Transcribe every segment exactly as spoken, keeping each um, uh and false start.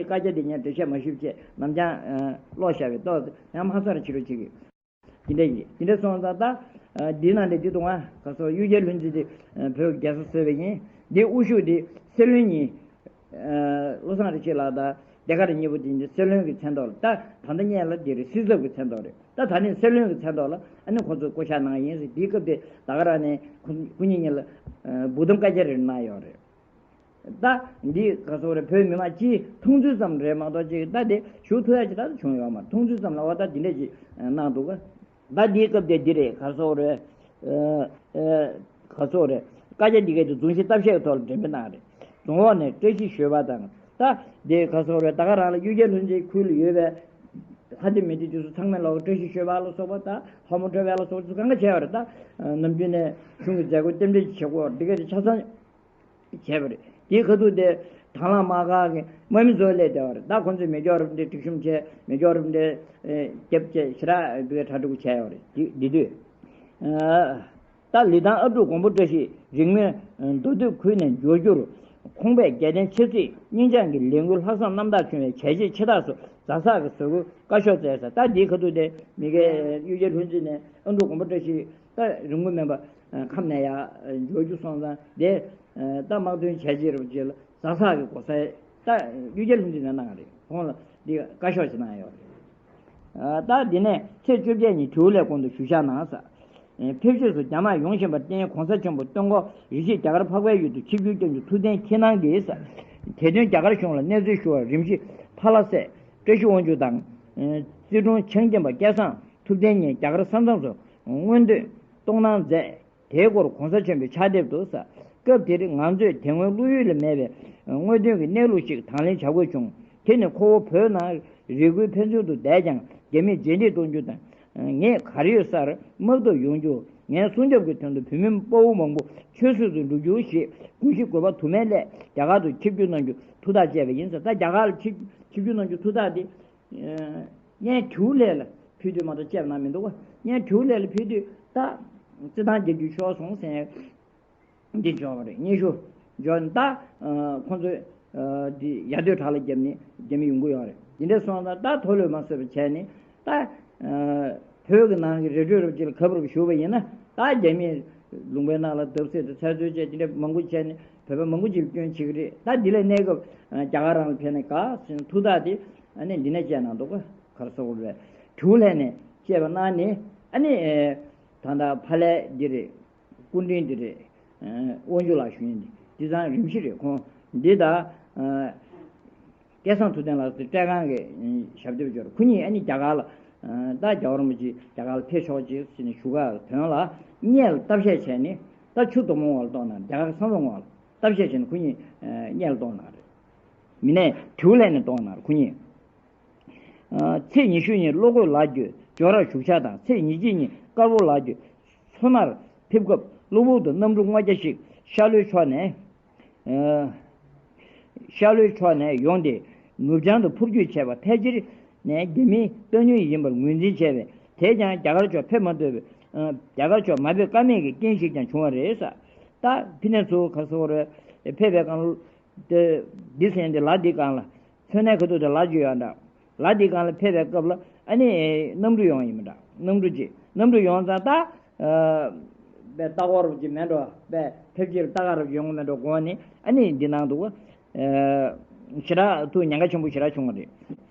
བཀའ་རྒྱ་འདི་ངས་འགྲེལ་བཤད་མ་ཞུས་བྱས་ནམ་རྒྱང་ཀློག་བཞག་པའི་ཐོག་ཡང་མ་སོང་ར་ཕྱི་རུ་ཅིག་གིས། དེ་འདྲ་ཡིན། དེ་འདྲ་སོང་ཙང་ད་འདི་ནང་ལས་འདི་དུང་བ་ག་སོ་གཡུ་རྒྱལ་ལྷུན་འཛིན་དེ་བོད་རྒྱལ་ས་བཟོས་པ་ཡིན། འདི་དབུ་བཞུགས་འདི་སྲིད་བློན་གཉིས། བློ་བཟང་རིན་ཆེན་ལགས་དང་ཟློས་གར་གཉིས་པོ་དེ་འདི་སྲིད་བློན་གྱི་མཚན་ཐོག་ལ། ད་ད་ལྟ་སྔོན་ལ་འདི་རེད། སྲིད་ཚབ་ཀྱི་མཚན་ཐོག་རེད། ད་ད་ནི་སྲིད་བློན་གྱི་མཚན་ཐོག་ལ་ཨ་ནི་ཁོ་ཚོས་བསྐོ་བཞག་གནང་ཡིན་ཟེར། དེའི་སྐབས་དེ་ད་ག་རང་ནས་ཁོ་ཁོ་གཉིས་གཉིས་ལ་འབུལ་གཏམ་བཀའ་རྒྱ་རེ་གནང་ཡོད་རེད། ད་འདི་ག་སོ་རེད། བོད་མི་མང་སྤྱིའི་མཐོང་ཚུལ་ཙམ་རེད་མ་གཏོགས་ཅིག་ད་དེ་ཞུ་ཐུབ་ཡ་ཅིག་ད་བྱུང་ཡོད་མ་རེད། མཐོང་ཚུལ་ཙམ་ལ་འོ་ད་འདི་འདྲས་ཅིག་གནང་འདུག་ག་ད་འདིའི་སྐབས་དེ་འདི་རེད། ག་སོ་རེད། ཨ་ཨ་ག་སོ་རེད། བཀའ་རྒྱ་འདི་གའི་དེ་རྫོང་གཞི་ལྟ་བཤལ་གྱི་ཐོག་ལ་འགྲེམས་སྤེལ་གནང་རེད། རྫོང་འོག་ནས་བཀྲ་ཤིས་ཞོལ་པ་དང་། ད་དེ་ག་སོ་རེད། ད་ག་རང་ལ་གཡུ་རྒྱལ་ལྷུན་འཛིན་ཁུལ་ལ་ཡོད་པའི་ལྷ་སྡེ་མི་སྡེ་དེ་ཚོ་ཚང་མས་ལོག་བཀྲ་ཤིས་ཞོལ་པ་ལ་སོགས་པ། ད་ལྷ་མོ་སྒྲོལ་བ་ལ་སོགས་པ་ཚོ་གང་ག་བྱས་པ་རེད། ད་ནམ་རྒྱུན་ནས་གཞུང་གི་མཛད་སྒོ་རྟེན་འབྲེལ་བྱེད་སྒོ་འདི་གའི་དེ་ཆ་ཚང་བྱས་པ་རེད། དེའི་ཁ་ཐུག་དེ་དྭང་བླངས་དམག་ཁང་གི་དམག་མི་ཚོ་སླེབས་བསྡད་པ་རེད། ད་ཁོང་ཚོས་མེ་སྒྱོགས་རིབ་འདྲ་སྒྲིག་གཤོམ་བྱས། མེ་སྒྱོགས་རིབ་འདྲ་རྒྱབ་བྱས་ཞེ་དྲག་བི་ག་གྲ་སྒྲིག་བྱས་ཡོད་རེད། དེ་དེ་དུས་ད་ལི་ཐང་ཨ་འབྲུག་མགོན་པོ་བཀྲ་ཤིས་རིང་མོའི་མདོ་སྟོད་ཁུལ་ནས་འབྱོར་རྒྱུར། ཁོང་པས་རྒྱལ་བསྟན་ཆབ་སྲིད་སྙིང་བཅངས་ཀྱི་ལས་འགུལ་ལྷག་བསམ་རྣམ་དག་བྱུང་བའི་བྱས་རྗེས་ཆེ་རྟགས་སུ་ཛ་སག་གི་བཟོ་བཀོད་བཀའ་ཤོག་བསྩལ་ས། ད་འདིའི་ཁ་ཐུག་དེ་མི་དགེ་གཡུ་རྒྱལ་ལྷུན་འཛིན་ནས་ཨ་འབྲུག་མགོན་པོ་བཀྲ་ཤིས་ད་རིང་པོ་མིན་པ་ཁམས་ནས་ཡར་འབྱོར་རྒྱུ་སོང་ཙང་དེ། ད་དམག་དོན་བྱས་རྗེས་རུ་རྗེས་ལ་ཛ་སག་གི་སྒོ་སའི་ད་གཡུ་རྒྱལ་ལྷུན་འཛིན་ནས་གནང་རེད། ཁོང་ལ་འདི་བཀའ་ཤོག་ཅིག་གནང་ཡོད་རེད། ད་འདི་ནས་ཚེས་བཅོ་བརྒྱད་ཉིན་དྲིའུ་ལའི་དགོན་དུ་བཞུགས་ཞག་གནང་ས། ཕེབས་ཕྱོགས་སུ་རྒྱ་ནག་ཡོང་བཞིན་པར་བརྟེན་གོང་ས་ཆེན་པོ་སྟོན་འཁོར་རེ་ཞིག་རྒྱ་གར་འཕགས་པའི་ཡུལ་དུ་ཆིབས་བསྒྱུར་སྐྱོང་རྒྱུ་ཐུགས་གཏན་འཁེལ་གནང་གིས། དེ་དོན་རྒྱ་གར་གཞུང་ལ་གནས་ཚུལ་ཞུ་བར་རིམ་བཞིན་ཕ་ལྷ་སྲས་བཀྲ་ཤིས་དབང་ཕྱུག་དང་། རྩེ་དྲུང་ཆང་སྐྱེམས་པ་སྐལ་བཟང་ཐུབ་བསྟན་གཉིས་རྒྱ་གར་ས་མཚམས་སུ་མངོན་འདོད་གཏོང་གནང་མཛད། དེའི་སྐོར་གོང་ས་ཆེན་པོས་ཕྱག་དེབ་ཏུ་ས། སྐབས་དེར་ང་ཚོས་དེ་སྔོན་བློ་ཡུལ་ལ་མེད་པའི་དངོས་དོན་གྱི་གནས་ལུགས་ཤིག་དང་ལེན་བྱ་དགོས་བྱུང་། དེ་ནི་ཁོ་བོ་བོད་ནང་རེ་སྐུལ་ཕན་ཚུན་དུ་བསྡད་ཀྱང་རྒྱ་མིས་རྗེས་འདེད་གཏོང་རྒྱུ་དང་། ངས་གར་ཡོད་སར་དམག་འཐབ་ཡོང་རྒྱུ། ངའི་སྲུང་སྐྱོབ་ཀྱི་དོན་དུ་བོད་མི་དཔའ་བོ་མང་པོ་ཆོས་སྲིད་དུ་འགྲོ་རྒྱུ་ཞེས་དགོངས་གཞི་དགོས་པ་དུ་མའི་སླད་རྒྱ་གར་དུ་ཆིབས་བསྒྱུར་གནང་རྒྱུ་ཐུགས་ཐག་བཅད་པ་ཡིན་ཟེར། ད་རྒྱ་གར་ལ་ཆིབས་ཆིབས་བསྒྱུར་གནང་རྒྱུ་ཐུགས་ཐག་དེ། སྔོན་དྲིའུ་ལའི་ལ་ཕེབས་དུས་མ་གཏོགས་བཅད་པ་ན་མི་འདུག་ག་སྔོན་དྲིའུ་ལའི་ལ་ཕེབས་དུས་ད་རྩེད་ཐང་རྒྱག་རྒྱུ་ཤོར་སོང་ཟེར་ཡ་འདི་འབྱོར་བ་རེད། སྙན་ཞུ་འབྱོར་ནས་ད་ཁོང་ཚོས་འདི་ཡར་སྟོད་བྲག་ལ་བརྒྱབ་ནས་རྒྱ་མི་ཡོང་གི་ཡོད་རེད། འདི་འདྲ་སོང་ཙང་ད་མཐོ་ལོས་མ་བཟོད་པ་བྱས་ནས་ད་བོད་ཀྱི་ནང་གི་རི་ཁྲོད་རུ་ཅིག་ལ་གབ་རུབ་ཞུགས་པ་ཡིན་ན། ད་རྒྱ་མིས་ལུང་པའི་ནང་ལ་བརྡབ་གསིག་དང་ཚར་གཅོད་བཅས་འདི་འདྲ་མང་པོ་བྱས་ནས་བོད་པ་མང་པོ་ཅིག་སྐྱོན་བྱེད་ཀྱི་རེད། ད་འདི་ལས་གནས་སྐབས་རྒྱ་གར་རང་ལ་ཕེབས་ནས་དགའ་ཟེར་ཐུགས་ཐག་དེ་ཨ་ནི་འདི་ནས་བཅད་གནང་འདུག་ག་གར་སོགས་རེད། དྲིའུ་ལའི་ནས་བཅད་པ་གནང་ནས་ཨ་ནི་ད་ལྟ་ཕ་ལྷའི་འདི་རེད། སྐུ་མགྲོན་འདི་རེད། དབང་ཕྱུག་ལགས་ཞུ་ཡིན་འདི་འདི་ཚང་རིམ་བཞིན་རེད། ཁོང་འདི་ད་སྐལ་བཟང་ཐུབ་བསྟན་ལགས་སུ་སྤྲད་ཁང་གི་ཞབས་འདེགས་འབྱོར། ཁོ་གཉིས་ཨ་ནི་རྒྱ་གར་ལ་ད་རྒྱལ་བ་རིན་པོ་ཆེ་རྒྱ་གར་ལ་ཕེབས་ཆོག་ཅེས་ཟེར་ནས་ཞུ་ག་དོན་ལ་སྔོན་ལ་ལྟ་བཤལ་བྱས་ནས་ད་ཆུ་དོག་མོ་འོག་ལ་གཏོང་གནང་། རྒྱ་གར་ས་མཚམས་འོག་ལ་ལྟ་བཤལ་བྱས་ནས་ཁོ་གཉིས་སྔོན་ལ་གཏོང་གནང་རེད། མི་ནས་དྲིའུ་ལའི་ནས་གཏོང་གནང་རེད་ཁོ་གཉིས། ཚེས་ཉི་ཤུ་ཉིན་བློ་འགོད་ལགས་བརྒྱུད་ཇོ་རར་བཞུགས་ཞག་དང་། ཚེས་ཉེར་གཅིག་ཉིན་དཀར་པོ་ལགས་བརྒྱུད་མཚོ་སྣར་ཕེབས་སྐབས་གློ་བུར་དུ་གནམ་གྲུ་ལྔ་བརྒྱ་ཞིག་ཤར་ལྷོའི་ཕྱོགས་ནས། ཤར་ལྷོའི་ཕྱོགས་ནས་ཡོང་སྟེ་ནུབ་བྱང་དུ་འཕུར་སྐྱོད་བྱས་པ་ཕལ་ཆེར་ནས་རྒྱ་མིའི་བཏང་ཉོན་ཡིན་པར་ངོས་འཛིན་བྱས་པས། དེས་ཀྱང་རྒྱ་གར་ཕྱོགས་ཕེབས་མ་ཐུབ་པའི་རྒྱ་གར་ཕྱོགས་མ་ཕེབས་ཀ་མེད་ཀྱི་རྐྱེན་ཞིག་ཀྱང་བྱུང་བ་རེད་ས། ད་ཕི་ནས་ཚུར་ག་སོ་རེ་ཕེབས་པའི་སྐབས་ལ། དེ་འདི་ཟེར་འདི་ལ་འདི་སྒང་ལ། མཚོ་སྣའི་ཁ་ཐུག་དེ་ལ་བརྗོད་ཡོད་འདྲ། ལ་འདི་སྒང་ལ་ཕེབས་པའི་སྐབས་ལ་ཨ་ནི་གནམ་གྲུ་ཡོང་ཡིན་མི་འདྲ། གནམ་གྲུ་ཅིག་གནམ་གྲུ་ཡོང་ཙང་ད། པའི་ལྟ་སྐོར་རུ་ཅིག་མེད་འགྲོ། པའི་ཕེབས་སྐྱེལ་ལྟ་ག་རུ་ཡོང་གི་མེད་འགྲོ་དགོངས་ནས་ཨ་ནི་འདི་གནང་འདུག་ཞེ་དྲག་ཐུགས་ཉེན་ཁ་ཆེན་པོ་ཞེ་དྲག་བྱུང་བ་རེད།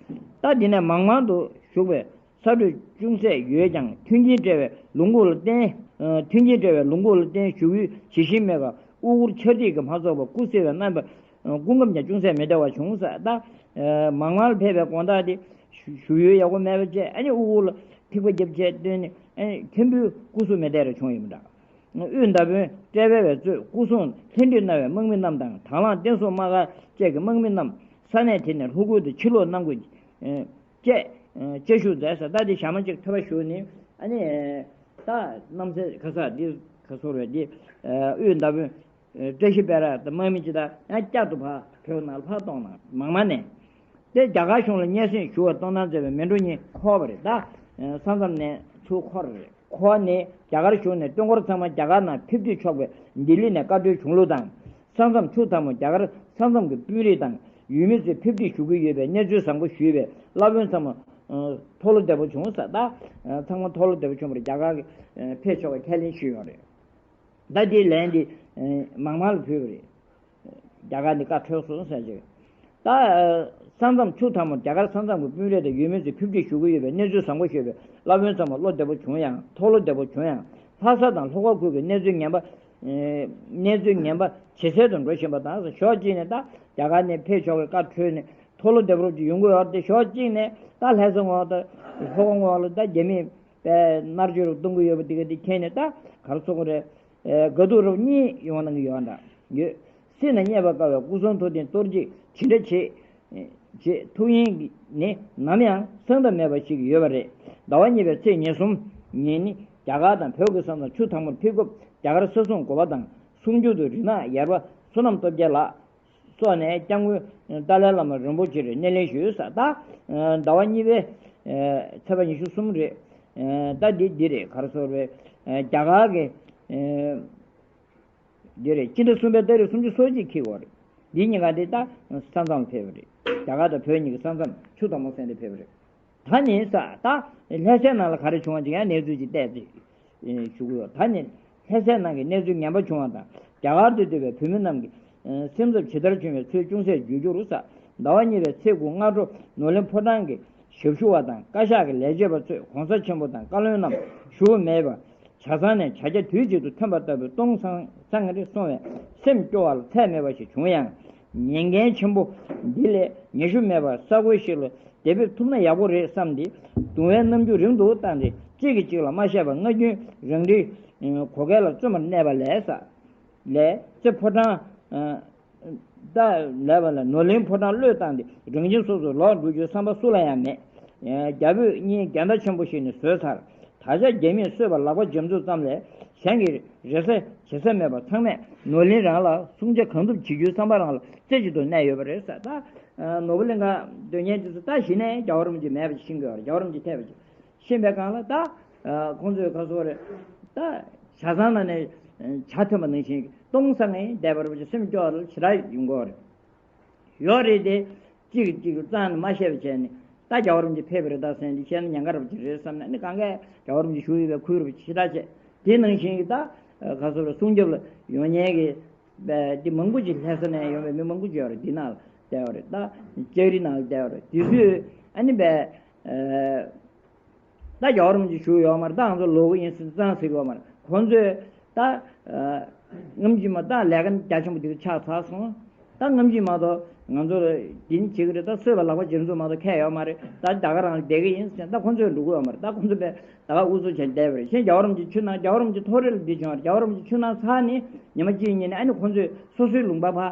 ད་འདི་ནས་མང་མང་དུ་བཞུགས་པའི་ས་རུད་ཅུང་ཟད་ཡོད་ཀྱང་མཐུན་རྐྱེན་བྲལ་བའི་ལུང་ཁུག་ལ་བརྟེན། མཐུན་རྐྱེན་བྲལ་བའི་ལུང་ཁུག་ལ་བརྟེན་བཞུགས་ཡུལ་ཇི་བཞིན་མེད་པར་དབུ་གུར་ཆར་ཐིགས་ཀྱིས་མ་ཚོགས་པར་སྐུ་གསལ་བའི་རྣམ་པ། སྐུ་ཁམས་ཀྱང་ཅུང་ཟད་མི་བདེ་བ་བྱུང་ས། ད་མང་མང་ལ་ཕེབས་པའི་དགོང་དག་དེ་བཞུགས་ཡུལ་ཡག་པོ་མེད་པ་བཅས་ཨ་ནི་དབུ་གུར་ལ་ཐིགས་པ་བརྒྱབ་བྱས་བཏོན་ནས་ཨ་ནི་མཐོན་པོའི་སྐུ་གཟུགས་མི་བདེ་རུ་བྱུང་ཡོད་མི་འདྲ། དབུས་མདའ་དཔོན་བཀྲས་པ་བས་གཙོས་སྐུ་སྲུང་ལྷན་སྒྲིག་གནང་བའི་དམག་མི་རྣམས་དང་དང་བླངས་བསྟན་སྲུང་དམག་སྒར་བཅས་ཀྱི་དམག་མི་རྣམས་ས་གནས་དེ་ནས་ལྷོ་ཁུལ་དུ་ཕྱིར་ལོག་གནང་དགོས། བཅས་བཅའ་བཞུགས་མཛད་ས། ད་དེ་ཞག་མ་གཅིག་ཐོས་པ་ཞུས་ནས་ཨ་ནི་ད་གནམ་ས་ཁ་ས་འདི་ཁ་སོར་བས་འདི་དབུས་མདའ་དཔོན་བཀྲ་ཤིས་དཔལ་རབ་དང་དམག་མི་ཅི་ད་ཡང་བསྐྱར་དུ་ཕར་བོད་ནང་ལ་ཕར་གཏོང་གནང་མང་མ་ནས། དེ་རྒྱ་གར་གཞུང་ལ་སྙན་སེང་ཞུ་བར་གཏོང་གནང་མཛད་པའི་མལ་གྲོ་གཉིས་འཁོར་བ་རེད། ད་ས་མཚམས་ནས་ཚུར་འཁོར་རེད། འཁོར་ནས་རྒྱ་གར་གཞུང་ནས་སྟོན་འཁོར་ཚང་མ་རྒྱ་གར་ནང་ཕེབས་དུས་ཆོག་པའི་ལྡི་ལི་ནས་བཀའ་འཁྲོལ་བྱུང་ལུགས་དང་། ས་མཚམས་ཆུ་དྭངས་མོ་རྒྱ་གར་ས་མཚམས་ཀྱི་དཔོན་རིགས་དང་ ཡུལ་མི་ཚོས་ཕེབས་སྒྲིག་ཞུ་གི་ཡོད་པའི་གནས་ཚུལ་བཟང་པོ་ཞུས་པས། བླ་དཔོན་ཚང་མ་མཐོ་བློ་བདེ་པོ་བྱུང་ས། ད་ཚང་མ་མཐོ་བློ་བདེ་པོ་བྱུང་བར་རྒྱ་གར་གྱི་ཕེབས་ཆོག་པའི་ཁས་ལེན་ཞུས་ཡོད་རེད། ད་དེའི་ལན་དེ་མང་མང་ལ་ཕུལ་བ་རེད། རྒྱ་གར་ནས་བཀའ་འཁྲོལ་སོང་ཟེར་ཅིག་ད་ས་མཚམས་ཆུ་ཐང་མོར་རྒྱ་གར་ས་མཚམས་ཀྱི་དཔོན་རིགས་དང་ཡུལ་མི་ཚོས་ཕེབས་སྒྲིག་ཞུ་གི་ཡོད་པའི་གནས་ཚུལ་བཟང་པོ་ཤོད་པས། བླ་དཔོན་ཚང་མ་བློ་བདེ་པོ་བྱུང་ཡང་མཐོ་བློ་བདེ་པོ་བྱུང་ཡང་། ལྷ་ས་དང་ལྷོ་ཁ་ཁུལ་གྱི་གནས་ཚུལ་ངན་པ། གནས་ཚུལ་ངན་པ་ཇེ་གསལ་དུ་འགྲོ་བཞིན་པ་དང་། ཕྱོགས་གཅིག་ནས་ད་རྒྱ་གར་ནས་ཕེབས་ཆོག་པའི་བཀའ་འཁྲོལ་ནས་མཐོ་བློ་བདེ་པོ་ཅིག་ཡོང་གི་ཡོད་རེད་དེ། ཕྱོགས་གཅིག་ནས་ད་ལྷ་ས་ངོས་དང་ལྷོ་ཁ་ངོས་ལ་ད་རྒྱ་མིས་པའི་མནར་གཅོད་རུ་གཏོང་གི་ཡོད་པ་དེ་ག་དེ་མཁྱེན་ནས། ད་ག་རེ་ཟེར་དགོས་རེད། དགའ་སྡུག་རབ་གཉིས་ཡོང་གནང་གི་ཡོད་འདྲ་ཡོད། སྲིད་ན་རྙེད་པར་དཀའ་བའི་སྐུ་གསུང་ཐུགས་རྟེན་གཏོར་བརྗེད་ཇི་འདྲ་བྱེད། ཅེས་ཐུགས་དབྱིངས་ནི་ནམ་ཡང་སངས་དང་མེད་པ་ཞིག་ཡོད་པ་རེད། ཟླ་བ་གཉིས་པའི་ཚེས་ཉེར་གསུམ་ཉིན་ནི་རྒྱ་གར་དང་བོད་ཀྱི་ས་མཚམས་ཆུ་ཐང་མོར་ཕེབས་སྐབས། རྒྱ་གར་ས་སྲུང་འགོ་པ་དང་། གསུང་སྒྱུར་དུ་རིག་ནག་ཡར་པ་བསོད་ནམས་སྟོབས་རྒྱལ་ལགས་སོགས་ནས་སྐྱབས་མགོན་ཏཱ་ལའི་བླ་མ་རིན་པོ་ཆེར་སྣེ་ལེན་ཞུས་ས། ད་ཟླ་བ་གཉིས་པའི་ཚེས་པ་ཉི་ཤུ་གསུམ་རེད། ད་འདི་འདི་རེད། ག་རེ་ཟེར་དགོས་རེད། རྒྱ་གར་གྱི། འདི་རེད། སྤྱི་ཟླ་གསུམ་པའི་ཏ་རིག་སུམ་ཅུ་སོ་གཅིག་འཁེལ་བ་རེད། འདི་གཉིས་ཀ་འདི་ད་ས་མཚམས་ལ་ཕེབས་པ་རེད། རྒྱ་གར་དང་བོད་གཉིས་ཀྱི་ས་མཚམས་ཆུ་དང་མོ་ཟེར་འདི་ཕེབས་པ་རེད། ད་ནི་ས་ད་ལྷ་སའི་ནང་ལ་ག་རེ་བྱུང་བ་ཅིག་ཡང་གནས་ཚུལ་ཅིག་བལྟས་ཏེ་ཞུ་གི་ཡོད། ད་ནི་ལྷ་སའི་ནང་གི་གནས་ཚུལ་ངན་པ་བྱུང་བ་དང་། རྒྱ་གར་དུ་སྡོད་པའི་བོད་མི་རྣམས་ཀྱི་སེམས་འཚབ་ཇི་ལྟར་བྱུང་བའི་ཚུལ་ཅུང་ཟད་བརྗོད་རྒྱུ་རུ་ས། ཟླ་བ་གཉིས་པའི་ཚེས་དགུ་སྔ་དྲོ་ནོར་གླིང་ཕོ་བྲང་གི་ཞབས་ཞུ་བ་དང་བཀའ་ཤག་གི་ལས་བྱེད་པ་ཚོས་གོང་ས་ཆེན་པོ་དང་བཀའ་བློན་རྣམས་བཞུགས་མེད་པར། ཇ་ཚང་ནས་བྱ་རྒྱ་དུས་གཅིག་ཏུ་ཐོན་པ་ལྟ་བུའི་སྟོང་སང་སང་རེ་སོང་བས་སེམས་སྐྱོ་བ་ལ་ཚད་མེད་པ་ཞིག་བྱུང་ཡང་། ཉེན་ཁ་ཆེན་པོ་འདི་ལས་ཉེ་ཤོས་མེད་པར་ས་ཁུལ་ཞིག་ལ་བདེ་ཕེབས་ཐུབ་ན་ཡག་པོ་རེད་བསམ་སྟེ། གདུང་བའི་རྣམ་འགྱུར་རིང་དུ་བཏང་སྟེ། གཅིག་གིས་གཅིག་ལ་མ་བཤད་པར་སྔ་རྒྱུན་རང་འཁྲིའི་གོ་སྐལ་ལ་བརྩོན་པར་གནས་པ་ལས་ས་ལས་ཚེ་ཕོ་བྲང་། ད་ལས་པ་ལ་ནོར་གླིང་ཕོ་བྲང་བློས་བཏང་སྟེ། རང་ཁྱིམ་སོ་སོར་ལོག་འགྲོ་རྒྱུའི་བསམ་པ་སུ་ལ་ཡང་མེད། རྒྱ་བོད་གཉིས་འགལ་ཟླ་ཆེན་པོ་ཞིག་ནས་བཟོས་ཚར། ད་ཆ་རྒྱ་མིས་གསོད་པ་ལག་པ་འཇམ་འཛུགས་ཙམ་ལས་གཞན་གྱི་རེ་ས་བྱེད་ས་མེད་པར། ཚང་མས་ནོར་གླིང་རང་ལ་སྲུང་བྱ་གང་ཐུབ་བྱེད་རྒྱུའི་བསམ་པ་རང་ལ་རྩེ་གཅིག་ཏུ་གནས་ཡོད་པ་རེད་ཟེར། ད་ནོར་བུ་གླིང་ག་སྡོད་མཁན་དེ་ཚོ་ད་གཞི་ནས་རྒྱལ་བ་རིན་པོ་ཆེ་མེད་པ་ཤེས་ཀྱི་ཡོད་རེད། རྒྱལ་བ་རིན་པོ་ཆེ་ཐེབས་པ་ཅིག་ཤེས་པའི་སྒང་ལ། ད་ཁོང་ཚོས་ག་ཟེར་རེད། ད་ཇ་ཚང་ནང་ནས་ཇ་ཐོན་པ་ནང་བཞིན་སྟོང་སང་ངེ་བསྡད་པ་རེད་པ་ཅིག་སེམས་སྐྱོ་བ་ཞེ་དྲག་ཡོང་གི་ཡོད་རེད། ཡོད་རེད་དེ། གཅིག་གིས་གཅིག་ལ་རྩ་ནས་མ་བཤད་པ་བྱས་ནས། ད་རྒྱལ་བ་རིན་པོ་ཆེ་ཕེབས་པ་རེད་ད་ཟེར་ནས་བཤད་ན་ཉེན་ཁ་རེད་པ་ཅིག་རེད་བསམ་ནས། ཨ་ནི་གང་གས་རྒྱལ་བ་རིན་པོ་ཆེ་བཞུགས་ཡོད་པའི་ཁུལ་རེད་པ་ཞེ་དྲག་བྱས། དེ་ནང་བཞིན་གྱི་ད་ག་ཟེར་རེད། སྲུང་སྐྱོབ་ལ་ཡོང་མཁན་གྱི་འདི་མང་པོ་ཅིག་ལྷ་ས་ནས་ཡོང་བའི་མི་མང་པོ་ཅིག་ཡོད་རེད། འདི་ནང་ལ་བསྡད་ཡོད་རེད། ད་ལྕགས་རི་ནང་ལ་བསྡད་ཡོད་རེད། དེ་ཚོས་ཨ་ནི་བས། ད་རྒྱལ་བ་རིན་པོ་ཆེ་བཞུགས་ཡོད་མ་རེད། ད་ང་ཚོ་ལོག་གི་ཡིན་ཟེར་ཙང་ཟེར་གི་ཡོད་མ་རེད། ཁོང་ཚོས་ད་སྔོན་གྱི་མ་ད་ལས་ཀ་རྒྱ་ཆེན་པོ་དེ་ཆགས་ཚར་སོང་། ད་སྔོན་གྱི་མ་གཏོགས་ང་ཚོ་ལ་འདི་ནི་བྱེད་ཀྱི་རེད། ད་གསོད་པ་ལག་པ་འཇམ་འཛུགས་མ་གཏོགས་ཁྱད་ཡོད་མ་རེད། ད་ད་ག་རང་ལ་བསྡད་ཀྱི་ཡིན་ཟེར། ད་ཁོང་ཚོས་འགྲོ་གི་ཡོད་མ་རེད། ད་ཁོང་ཚོ་པས་ད་ག་ཨུ་ཚུགས་བྱས་བསྡད་པ་རེད། གཞན་རྒྱལ་བ་རིན་པོ་ཆེ་ཆུ་ནང་། རྒྱལ་བ་རིན་པོ་ཆེ་ཐོ་རེ་ལ་འདི་བྱུང་བ་རེད། རྒྱལ་བ་རིན་པོ་ཆེ་ཆུ་ནང་ཚར་ནས་ཉི་མ་གཅིག་གཉིས་ནས་ཨ་ནི་ཁོང་ཚོས་སོ་སོའི་ལུང་པ་ཕར་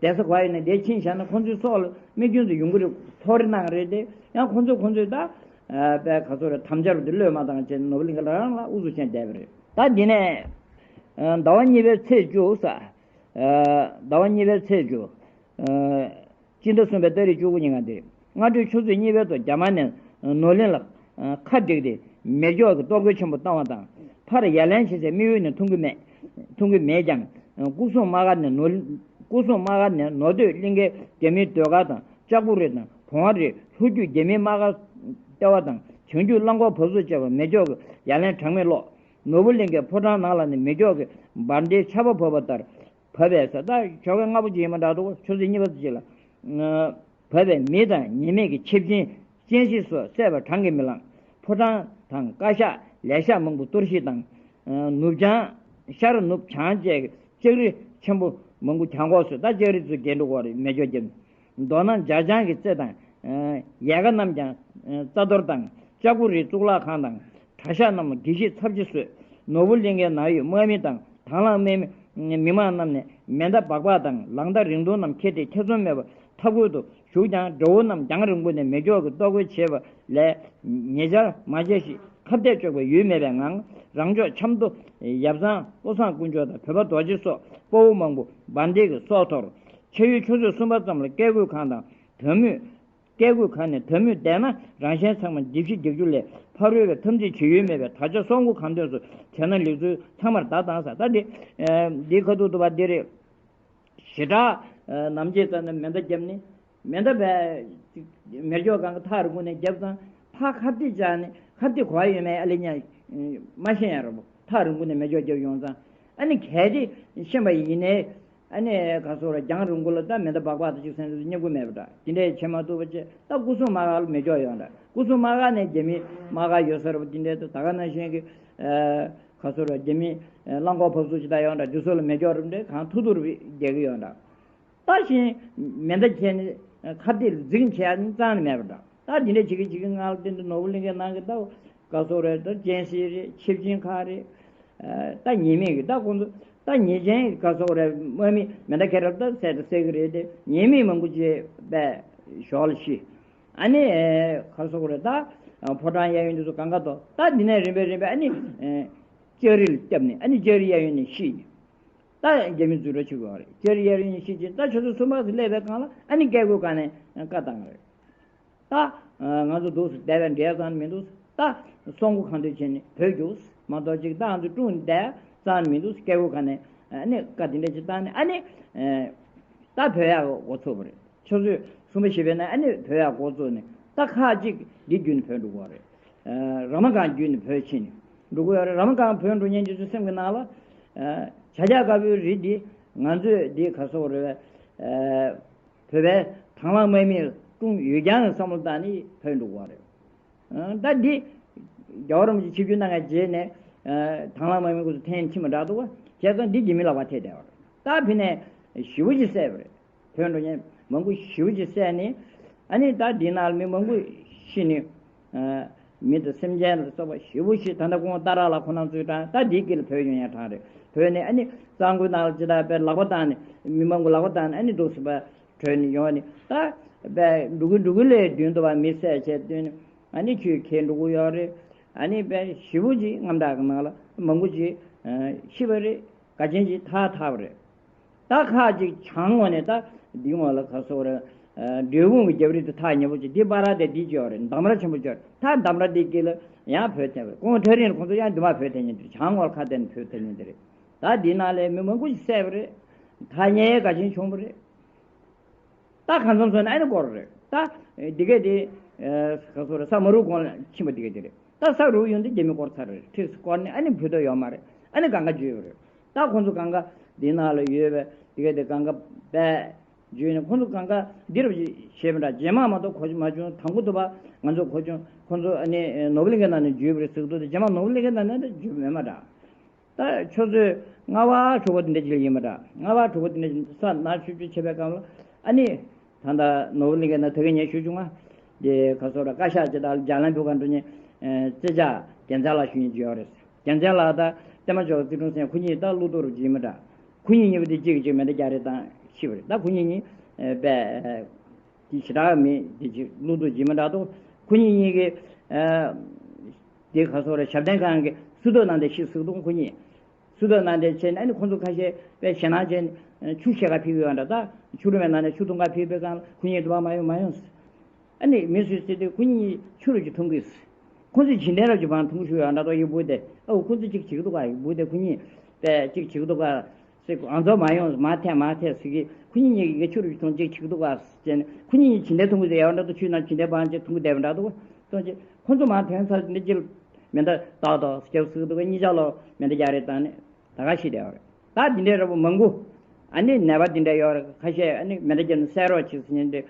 བསྡད་ས་ག་ཡིན་ན་དེ་ཕྱིན་བཞག་ན། ཁོང་ཚོའི་སྲོག་ལ་རྨས་སྐྱོན་དུ་ཡོང་གི་རེད། ཐོ་རེ་གནང་རེད་དེ། ཡང་ཁོང་ཚོས་ཁོང་ཚོས་ད་པའི་ག་ཚོད་རེད། དམ་བཅའ་རུ་དེ་བློས་མ་བཏང་བྱས་ནོར་བུ་གླིང་ག་རང་ལ་ཨུ་ཚུགས་བྱས་བསྡད་པ་རེད། ད་འདི་ནས་ཟླ་བ་གཉིས་པའི་ཚེས་བཅུ་ས། ཟླ་བ་གཉིས་པའི་ཚེས་བཅུ། སྤྱི་ཟླ་གསུམ་པའི་ཏ་རིག་བཅུ་དགུ་ཉིན་གང་དེ། སྔ་དྲོའི་ཆུ་ཚོད་གཉིས་པའི་ཐོག་རྒྱ་དམར་ནས་ནོར་གླིང་ལ་ཁ་བསྒྲིགས་ཏེ་མེ་སྒྱོགས་ཀྱི་གཏོར་རྒོལ་ཆེན་པོ་བཏང་བ་དང་། ཕར་ཡ་ལན་བྱེད་སའི་དམིགས་ཡུལ་ནི་མཐོང་གི་མེད། མཐོང་གི་མེད་ཀྱང་། སྐུ་སྲུང་དམག་སྒར་ནས་ནོར། སྐུ་སྲུང་དམག་སྒར་ནས་ནོར་སྟོད་གླིང་ཀའི་རྒྱ་མིའི་ཟློས་གར་དང་། ལྕགས་པོ་རི་དང་བོང་བ་རི། ལྷོ་རྒྱུད་རྒྱ་མིའི་དམག་སྒར་ལྟེ་བ་དང་། བྱང་རྒྱུད་རླངས་འཁོར་བབས་ཚུགས་བཅས་པར་མེ་སྒྱོགས་ཀྱི་ཡ་ལན་གྲངས་མེད་སློག་ནོར་བུ་གླིང་ཀའི་ཕོ་བྲང་ནང་ལ་ནི་མེ་སྒྱོགས་ཀྱི་འབར་མདེལ་ཆར་པ་བབས་པ་ལྟར་བབས་པས་ཟེར། ད་ཞོགས་ཀས་སྔ་པོ་ཅིག་ཡིན་པ་འདྲ་འདུག་ཆུ་ཚོད་གཉིས་པ་ཙམ་ཅིག་ལ། བབས་པས་མི་དང་ཉེས་མེད་ཀྱི་མཆོད་སྦྱིན་སྤྱན་གཟིགས་སོགས་བསད་པ་བགྲང་གིས་མི་ལང་། ཕོ་བྲང་དང་བཀའ་ཤག་ལས་ཤག་མང་པོ་གཏོར་བཤིག་དང་། ནུབ་བྱང་ཤར་ནུབ་བྱང་བཅས་ཀྱི་ལྕགས་རི་ཆེན་པོ་མང་པོ་གྱང་གོག་བཟོས། ད་ལྕགས་རི་ཚོ་རྒྱན་འགྲོ་གོ་རེད། མེ་སྒྱོགས་བརྒྱབ། མདོ་ནང་འཇའ་ཆང་གི་རྩེ་དང་། ཡལ་ག་རྣམས་ཀྱང་རྩ་གཏོར་དང་། ལྕགས་པོ་རིའི་གཙུག་ལག་ཁང་དང་གྲྭ་ཤག་རྣམས་ལ་སྒྲིག་གཞི་ཚབས་ཆེ་བཟོས། ནོར་བུ་གླིང་ཀའི་ནང་ཡོད་དམག་མི་དང་དྭང་བླངས་དམག་མི་མི་མང་རྣམས་ནས་མེ་མདའ་སྦག་སྦག་དང་ལག་མདའ་རིང་ཐུང་རྣམས་ཁྱེར་ཏེ་ཐེ་ཚོམ་མེད་པར་འཐབ་རྒོལ་དུ་ཞུགས་ཀྱང་། དགྲ་བོ་རྣམས་རྒྱང་རིང་པོ་ནས་མེ་སྒྱོགས་ཀྱི་གཏོར་རྒོལ་བྱེད་པ་ལས་ཉེ་ཆར་མ་བྱས་ཤིག་ཁ་གཏད་གཅོག་པའི་ཡུལ་མེད་པའི་ངང་། རང་ཕྱོགས་ཆབ་མདོ། ཡབ་ཚང་། བློ་བཟང་དཀོན་མཆོག་དང་བོད་པ་རྡོ་རྗེ་སོགས་དཔའ་བོ་མང་པོ་འབར་མདེལ་གྱི་སྲོག་འཐོར། ཕྱ་ཡུལ་ཆུ་ཚོད་གསུམ་པ་ཙམ་ལ་སྐད་འགོད་ཁང་དང་དོན་མོས། སྐད་འགོད་ཁང་ནས་དོན་མོས་བསྡད་ན་རང་གཞན་ཚང་མ་འཇིབ་ཤིག་རྒྱག་རྒྱུ་ལས་ཕ་རོལ་བའི་འཐབ་འཛིང་བྱེད་ཡུལ་མེད་པས། ད་ཆ་སྲོག་མགོ་གང་ཐོན་སུ་བྱས་ན་ལེགས་ཚུལ་ཚང་མར་བརྡ་བཏང་ས། ད་འདི་འདི་ཁ་ཐུག་ཏུ་བ་འདི་རེད། ཞེ་དྲག་ནམ་ཕྱེད་ཙམ་ནས་མེ་མདའ་བརྒྱབ་ནས་ མེ་མདའ་བས་མེ་སྒྱོགས་གང་ག་ཐག་རིང་པོ་ནས་བརྒྱབ་ཙང་ཕར་ཁ་གཏད་བཅག་ནས་ཁ་གཏད་གོ་བ་ཡོད་མེད་ཨ་ལེ་ཉག་མ་ཤེས་ཡ་རོ། ཐག་རིང་པོ་ནས་མེ་སྒྱོགས་བརྒྱབ་ཡོང་ཙང་ཨ་ནི་གལ་ཏེ་ཤེས་པ་ཡིན་ནའི། ཨ་ནི་ག་སོགས་ར་རྒྱང་རིང་པོ་ལ་ད་མེ་མདའ་སྦག་སྦག་ཏུ་ཅིག་སེམས་སུ་སྙེག་དགོས་མེད་པ་འདྲ། དེ་འདྲས་བྱེད་མ་ཐུབ་པ་བྱས་ད་སྐུ་སྲུང་དམག་སྒར་ལ་མེ་སྒྱོགས་ཡོང་འདྲ། སྐུ་སྲུང་དམག་སྒར་ནས་རྒྱ་མི་དམག་སྒར་ཡོད་ས་རེད་པ། དེ་འདྲས་ད་ད་ག་ནང་བཞིན་གྱི་ག་སོགས་ར་རྒྱ་མི་རླངས་འཁོར་བབས་ཚུགས་ཅིག་ད་ཡོང་འདྲ། དེ་ཚོ་ལ་མེ་སྒྱོགས་རིམ་འདྲས་གང་ཐུབ་ཐུབ་རེ་རྒྱག་གི་ཡོང་འདྲ། ད་བཞིན་མེ་མདའ་ཁྱེར་ནས་ཁ་གཏད་འཛིང་བྱས་ནས་རྩང་ནས་མེད་པ་འདྲ། ད་འདི་འདྲ་བྱེད་ཀྱི་བྱེད་ཀྱི་ང་ལ་བསྟན་དུ་ནོར་བུ་གླིང་གའི་ནང་གི་ད་ག་སོགས་རེད། ད་ཅན་སི་རེད། ཆིབས་ཆེན་ཁག་རེད། ད་ཉེས་མེད་ཀྱི་ད་ཁོང་ཚོ་ད་ཉེས་ཅན་གྱི་ག་སོགས་རེད། དམག་མི་མེ་མདའ་ཁྱེར་རབས་ད་བསད་ད་བསད་ཀྱི་རེད་དེ། ཉེས་མེད་མང་པོ་ཅིག་པས་ཞོག་ལ་ཤི། ཨ་ནི་ག་སོགས་རེད། ད་ཕོ་བྲང་གཡས་གཡོན་དེ་ཚོ་གང་ག་དོ། ད་འདི་ནས་རིམ་པས་རིམ་པས་ཨ་ནི་ལྕགས་རི་ལ་བརྒྱབ་ནས་ཨ་ནི་ལྕགས་རི་གཡས་གཡོན་ནས་ཤི། ད་རྒྱ་མི་འཛུལ་རོགས་བྱེད་དགོས་རེད། ལྕགས་རི་གཡས་གཡོན་ནས་ཤི་རྗེས་ད་ཆུ་ཚོད་གསུམ་པ་ཙམ་སླེབས་པའི་སྒང་ལ་ཨ་ནི་སྐད་འགོ་ག་ནས་བཀའ་བཏང་རེད། ད་ང་ཚོ་འདུག་སེ་བསྡད་པའི་འབྲས་ཙང་མི་འདུག་ད་སོང་གོ་གང་འདོད་བྱས་ནས་བོད་རྒྱུགས་མ་གཏོགས་ཅིག་ད་ང་ཚོ་ཀྲུང་བསྡད་ཙང་མི་འདུག་སྐད་འགོ་ག་ནས་ཨ་ནི་བཀའ་དེ་འདྲ་ཅིག་བཏང་ནས་ཨ་ནི་ད་བོད་ཡག་འགོ་ཚུགས་པ་རེད། ཆུ་ཚོད་གསུམ་པ་བཞི་པའི་ནང་ཨ་ནི་བོད་ཡག་འགོ་བཙུགས་ནས་ད་ཁག་ཅིག་འདི་བརྒྱུད་ནས་བོད་འགྲོ་གི་རེད། ར་མ་སྒང་བརྒྱུད་ནས་བོད་ཕྱིན་ནས་འགྲོ་གི་ཡོད་རེད། ར་མ་སྒང་བོད་འགྲོ་མཁན་དེ་ཚོའི་སེམས་ཀྱི་ནང་ལ་བྱ་རྒྱལ་དཀར་པོའི་རི་འདི་ང་ཚོས་འདི་ག་སོགས་རེད། བོད་པའི་དང་བླངས་དམག་མིས་བཀྲོངས་ཡོད་ཀྱང་བསམ་བློ་བཏང་ནས་བོད་འགྲོ་གི་རེད། ད་འདི་རྒྱལ་བ་རིན་པོ་ཆེ་ཆིབས་བསྒྱུར་གནང་མཁན་རྗེས་ནས་དང་བླངས་དམག་མི་ཁོ་ཚོ་ཐེངས་ཕྱི་མ་དྲག་འདུག་བ། བྱས་ཙང་འདི་རྒྱ་མི་ལག་པ་ཐེབས་བསྡད་པ་རེད། ད་ཕི་ནས་ཞེ་པོ་ཅིག་བསད་པ་རེད། བོད་འགྲོ་མཁན་མང་པོ་ཞེ་པོ་ཅིག་བསད་ནས་ཨ་ནི་ད་འདི་ནང་ལ་མི་མང་པོ་ཤི་ནས་མི་དང་སེམས་ཅན་ལ་སོགས་པ་ཞེ་པོ་ཞིག་ད་ལྟ་ཁོང་རྟ་ར་ལ་ཁོ་རང་ཚོའི་གྲངས་ད་འདིའི་དཀྱིལ་ལ་བོད་ཡོང་ཡ་གྲངས་རེད། བོད་ནས་ཨ་ནི་གཙང་ཁུལ་ནང་ལ་ཅི་ལྟར་དཔེ་ལག་པ་བཏང་ནས་མི་མང་པོ་ལག་པ་བཏང་ནས་ཨ་ནི་འདུག་སེ་བྲོས་ནས་ཡོང་ནས་ད་དཔེ་འགྲོ་གི་འགྲོ་གི་ལས་མདུན་དུ་བ་མི་བསད་བྱས་བཏོན་ནས་ཨ་ནི་ཆུ་ཁྱེར་འགྲོ་གི་ཡོད་རེད། ཨ་ནི་དཔེ་ཞེ་པོ་ཅིག་དངངས་སྐྲག་གི་ནང་ལ་མང་པོ་ཅིག་ཤི་བ་རེད། འགལ་རྐྱེན་ཅིག་ཐག་ཐག་པ་རེད། ད་ཁག་ཅིག་བྱང་ངོས་ནས་ད་འདི་ངོས་ལ་ག་སོགས་རེད། འབྲས་སྤུངས་ཀྱི་རྒྱབ་རི་དེ་ཐག་ཉེ་པོ་ཅིག་འདི་པ་ར་དེ་འདི་ཅིག་ཡོད་རེད། འདམ་ར་ཆེན་པོ་ཅིག་ཡོད་རེད། ད་འདམ་ར་འདི་དཀྱིལ་ལ་ཡང་བོད་ཐེབས་པ་རེད། ཁོང་ཐག་རིང་ཁོང་ཚོ་ཡང་འདི་མ་བོད་ཐེབས་མཁན་དེ་རེད། བྱང་ངོས་ལ་ཁ་གཏད་ནས་བོད་ཐེབས་མཁན་དེ་རེད། ད་འདི་ནང་ལ་མི་མང་པོ་ཞིག་བསད་པ་རེད། ཐག་ཉེ་འགལ་རྐྱེན་བྱུང་བ་རེད། ད་གང་འཚམ་སོང་ནས་ཨ་ནི་སྐོར་རེད། ད་འདི་གས་དེ་ག་སོགས་རེད། ས་མ་རུབ་གོང་ལ་ཕྱིན་པ་འདི་གས་དེ་རེད། ད་ས་རུབ་ཡོང་དུས་རྒྱ་མི་སྐོར་ཚར་རེད། ཁྲིས་སུ་སྐོར་ནས་ཨ་ནི་བུད་དོ་ཡོད་མ་རེད། ཨ་ནི་གང་ག་འཇུས་པ་རེད། ད་ཁོང་ཚོ་གང་ག་འདི་ནང་ལ་ཡོད་པའི་འདི་གས་དེ་གང་ག་པས་འཇུས་ནས་ཁོང་ཚོ་གང་ག་འདི་རུ་བྱེད་པ་འདྲ། རྗེས་མ་མ་གཏོགས་གོ་མ་བྱུང་། དང་པོ་དུ་བ་ང་ཚོ་གོ་བྱུང་། ཁོང་ཚོ་ཨ་ནི་ནོར་བུ་གླིང་གའི་ནང་ནས་འཇུས་པ་རེད་ཟེར་གི་འདུག་དེ་རྗེས་མ་ནོར་བུ་གླིང་གའི་ནང་ནས་འཇུས་མེད་མ་འདྲ། ད་ཆུ་ཚོད་ལྔ་པ་དྲུག་པ་དེ་འདྲ་ཅིག་ལ་ཡིན་པ་འདྲ། ལྔ་པ་དྲུག་པ་དེ་འདྲ་ཅིག་ས་ནག་ཆུབ་ཆུབ་བྱེད་པའི་སྐབས་ལ་ཨ་ནི་ད་ལྟ་ནོར་བུ་གླིང་གའི་ནང་ད་གིན་ངས་ཞུས་བྱུང་ང་། དེ་ག་སོགས་ར་བཀའ་ཤག་ཅིག་དང་རྒྱ་ལམ་བུ་ག་འགྲོ་མཁན་རྩེ་ལྕག་རྒྱལ་མཚན་ལགས་ཞུ་མཁན་ཅིག་ཡོད་རེད། རྒྱལ་མཚན་ལགས་ད་བསྟན་མ་ཆོག་ཙི་ཀྲུང་སེང་ཁོ་གཉིས་ད་བློ་ཐུག་རུ་ཅིག་ཡིན་པ་འདྲ། ཁོ་གཉིས་གཉིས་པོ་དེ་གཅིག་གིས་གཅིག་མེ་མདའ་རྒྱག་རེས་བཏང་ཤི་བ་རེད། ད་ཁོ་གཉིས་གཉིས་པས། དེ་ཞེ་དྲག་མེད། དེ་ཅིག་བློ་ཐུག་ཅིག་མི་འདྲ་འདུག་ཁོ་གཉིས་གཉིས་ཀྱིས་ཨ་དེ་ག་སོགས་རེད། ཞབས་བརྟན་ཁང་གི་སུ་ཏོ་ནང་དེ་ཤི་སུ་ཏོ་ཁོ་གཉིས་སུ་ཏོ་ནང་དེ་བྱས་ནས་ཨ་ནི་ཁོ་ཚོ་ཁ་ཤས་པས་ཞེད་སྣང་བྱས་ནས་ཆུ་ཤེལ་ཁ་ཕིག་ཡོད་འདྲ། ད་ཆུ་རུ་མའི་ནང་ནས་ཆུ་འཐུང་ག་ཕིག་པའི་སྒང་ལ་ཁོ་གཉིས་འདུག་པ་མ་ཡོང་མ་ཡོང་། ཨ་ནི་མི་སུས་ཟེར་དུས་ཁོ་གཉིས་ཆུ་རུ་ཅིག་འཐུང་གི། ཁོ་ཚོས་བྱིན་ལྡན་རབ་ཀྱི་བང་འཐུང་ཞུ་ཡོད་འདྲ་འདུག་ཡི་བུ་དེ་ཨ་ཁོ་ཚོས་ཅིག་བྱེད་ཀྱི་འདུག་ག་ཡི་བུ་དེ་ཁོ་གཉིས་པས་ཅིག་བྱེད་ཀྱི་འདུག་ག་ཟེར། ཨང་ཚོ་མ་ཡོང་མ་ཐད་མ་ཐད་ཟེར་གི། ཁོ་གཉིས་གཉིས་ཀྱིས་ཆུ་རུ་ཐོང་ཅིག་བྱེད་ཀྱི་འདུག་ག་ཟེར་ནས་ཁོ་གཉིས་གཉིས་བྱིན་ལྡན་འཐུང་གི་ཟེར་ཡོད་འདྲ་འདུག་ཆུའི་ནང་བྱིན་ལྡན་བང་ཅིག་འཐུང་གི་བསྡད་པ་འདྲ་འདུག་ཐོང་ཅིག་ཁོ་ཚོ་མ་ཐོན་ཚར་འདི་ཅིག་མེ་མདའ་ཏག་ཏག་རྒྱབ་ཟེར་གི་འདུག་གཉིས་ཆ་ལོ་མེ་མདའ་རྒྱག་རེས་བཏང་ནས་ད་ག་ཤི་བསྡད་པ་རེད། ད་འདི་འདྲའི་ར་བུ་མང་པོ་ཨ་ནི་ནད་པ་འདི་འདྲ་ཡོད་རེད། ཁ་ཤས་ཨ་ནི་མེ་མདའ་བརྒྱབ་ནས་བསད་རོགས་བྱེད་ཟེར་མཁན་འདི།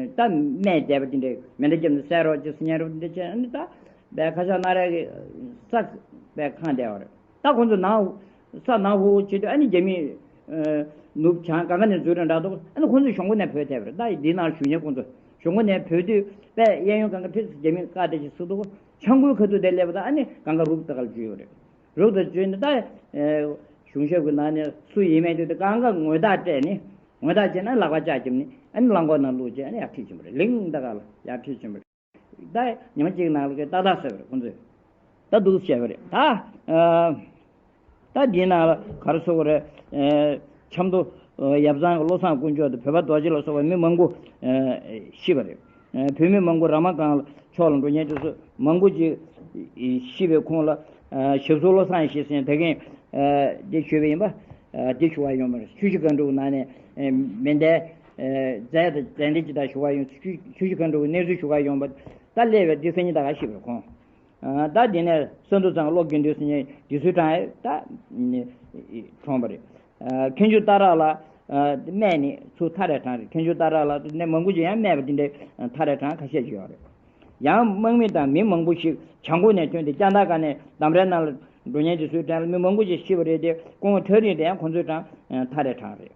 ད་རྨས་བསྡད་པ་འདི་འདྲ་མེ་མདའ་བརྒྱབ་ནས་བསད་རོགས་བྱེད་ཟེར་མཁན་ར་བུ་འདི་འདྲ་བྱས་ཨ་ནི་ད་པས་ཁ་ཤས་སྣ་རལ་གྱི་ས་པས་གང་བསྡད་པ་རེད། ད་ཁོང་ཚོ་ནང་ས་ནང་ཧུ་ཧུ་བྱེད་དུས་ཨ་ནི་རྒྱ་མི་ནུབ་བྱང་གང་ག་ནས་འཛུལ་རན་འདྲ་འདུག་ཨ་ནི་ཁོང་ཚོ་གཞུང་གོ་ནས་བོད་ཐེབས་རེད། ད་འདི་ནང་བཞུགས་མཁན་ཁོང་ཚོ་གཞུང་གོ་ནས་བོད་དུས་པས་གཡས་གཡོན་གང་ག་ཁྲིད་རྒྱ་མི་བཀག་སྡད་ཅིག་སུ་འདུག་ཆང་ཁུའི་ཁ་ཐུག་དེ་སླེབས་པ་ད་ཨ་ནི་གང་ག་རུབ་ད་ག་ལ་འཇུས་ཡོད་རེད། རུབ་ད་འཇུས་ནས་ད་གཞུང་ཞབས་ཀྱི་ནང་ནས་སུ་ཡིན་མེད་དུས་ད་གང་ག་ངོ་རྟགས་སྤྲད་ནས་ངོ་རྟགས་བྱས་ན་ལག་པ་ལྕགས་བརྒྱབ་ནས་ཨ་ནི་རླངས་འཁོར་ནང་བླུགས་བྱས་ཨ་ནི་ཡར་ཁྲིད་ཕྱིན་པ་རེད། ལིང་ད་ག་ལ་ཡར་ཁྲིད་ཕྱིན་པ་རེད། ད་ཉི་མ་གཅིག་ནང་ལ་གི་ཏག་ཏག་བཟོས་པ་རེད་ཁོང་ཚོས། ད་འདུག་བྱས་པ་རེད། ད་ཨ་ད་འདིའི་ནང་ལ་ག་རེ་ཟེར་དགོས་རེད། ཨ་ཆབ་མདོ་ཨ་ཡབ་ཚང་གི་བློ་བཟང་དཀོན་མཆོག་དང་བོད་པ་རྡོ་རྗེ་ལ་སོགས་པ་མི་མང་པོ་ཨ་ཤི་བ་རེད། ཨ་བོད་མི་མང་པོ་ར་མ་སྒང་ཕྱོགས་ལ་འགྲོ་མཁན་དེ་ཚོ་མང་པོ་ཅིག་ཤི་བའི་ཁོངས་ལ་ཨ་ཞབས་སོར་བློ་བཟང་ཞེས་ཟེར་ད་གིན་ཨ་འདི་ཞུས་པ་ཡིན་པ། ཨ་འདི་ཞུ་བ་ཡོང་བ་རེད། ཆུ་བཞི་སྒང་དྲུག་ནང་ནས་ཨ་མེ་མདའི་ མཛད་དང་མཛད་འཕྲིན་ཇི་ལྟར་ཞུ་ག་ཡོང་། ཆུ་ཆུ་བཞི་མཁའ་འགྲོ་གི་གནས་ཚུལ་ཞུ་ག་ཡོང་བ། ད་སླེབས་པའི་འདི་སང་ཉིན་ད་ག་ཤེས་པར་ཁོང་། ད་འདི་ནས་ས་འདུ་ཚང་གློ་དགེ་འདུན་སེང་གེ་འདི་ཚོའི་གྲངས་ད་གྲོངས་པ་རེད། མཁན་ཆུང་སྟག་ར་ལ་སྨད་ནས་ཚུར་ཐར་རེ་གྲངས་རེད། མཁན་ཆུང་སྟག་ར་ལ་ནས་མང་པོ་ཅིག་ཡང་སྨད་པ་འདི་འདྲའི་ཐར་རེ་གྲངས་ཁ་ཤས་ཅིག་ཡོད་རེད། ཡང་དམག་མི་དང་མི་མང་པོ་ཞིག་བྱང་ཁོག་ནས་ཐོན་ཏེ་ལྕགས་མདའ་སྒར་ནས་འདམ་རའི་ནང་ལ་འགྲོ་མཁན་དེ་ཚོའི་གྲས་ལ་མི་མང་པོ་ཞིག་ཤི་བ་རེད་དེ། སྐུ་ངོ་ཁྲ་རིང་དེ་ཡང་ཁོང་ཚོའི་གྲངས་ཐར་རེ་གྲངས་རེད།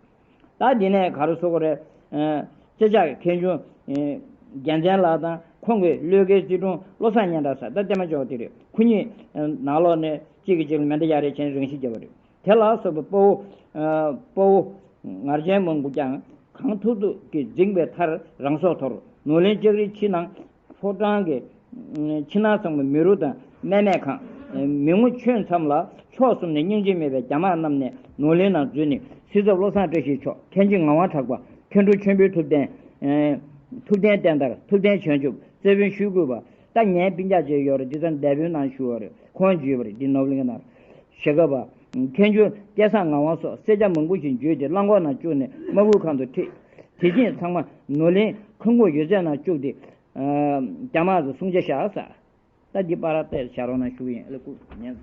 ད་འདི་ནས་ག་རེ་ཟེར་དགོས་རེད། ཨ་ཅེ་ཅག་གི་མཁན་ཆུང་ཨ་རྒྱལ་མཚན་ལགས་དང་ཁོང་གི་བློས་འགེལ་རྩིས་དྲུང་བློ་བཟང་སྙན་གྲགས་ཟེར། ད་བསྟན་མ་འཇོག་དེ་རེད། ཁོ་གཉིས་ཨ་ནང་ལོགས་ནས་གཅིག་གིས་གཅིག་ལ་མེ་མདའ་གཡར་རེས་བྱས་རང་ཤི་བརྒྱབ་པ་རེད། དེ་ལ་སོགས་པའི་དཔའ་བོ་ཨ་དཔའ་བོ་ངར་ཅན་མང་པོ་ཀྱང་གང་ཐུབ་ཐུབ་ཀྱིས་འཛིངས་པའི་མཐར་རང་སྲོག་དོར། ནོར་གླིང་ལྕགས་རིའི་ཕྱི་ནང་ཕོ་བྲང་གི་ཕྱི་ནང་ཚང་མ་མེ་རུ་དང་མེ་མེད་ཁང་། མི་ངོ་ཁྱོན་མཚམས་ལ་ཕྱོགས་གསུམ་ནས་སྙིང་རྗེ་མེད་པའི་རྒྱ་དམག་རྣམས་ནས་ནོར་གླིང་ནང་འཛུལ་ནས། སྲིད་ཚབ་བློ་བཟང་བཀྲ་ཤིས་མཆོག་མཁན་ཆེན་ངག་དབང་གྲགས་པ། མཁན་སྤྲུལ་ཆེན་པོའི་ཐུབ་བསྟན། ཐུབ་བསྟན་བསྟན་དར། ཐུབ་བསྟན་བྱང་ཆུབ། རྩེ་དཔོན་ཆོས་སྐུ་པ། ད་ངའི་སྤུན་ཀྱག་ཅིག་ཡོད་རེད། འདི་ཚོ་འདས་པོའི་ནང་བཞུགས་པ་རེད། ཁོང་བརྒྱུད་པ་རེད། འདི་ནོར་བུ་གླིང་ནང་ཞེ་དགའ་བ། མཁན་ཆུང་སྐལ་བཟང་ངག་དབང་སོགས་སེར་སྐྱ་མང་པོ་ཞིག་འཇུས་ཏེ་རླངས་འཁོར་ནང་བཅུག་ནས་དམག་བུ་ཁང་དུ་ཁྲིད། དེ་རྗེས་ཚང་མ་ནོར་གླིང་ཁང་གོང་ཡོད་ཚད་ནང་བཅུག་སྟེ། རྒྱ་དམག་གི་སྲུང་བྱ་བཞག་ཟེར། ད་འདི་པར་བལྟས་བཞག་རོགས་གནང་ཞུ་གི་ཡིན། ཀླད་ཀོར་ཉན།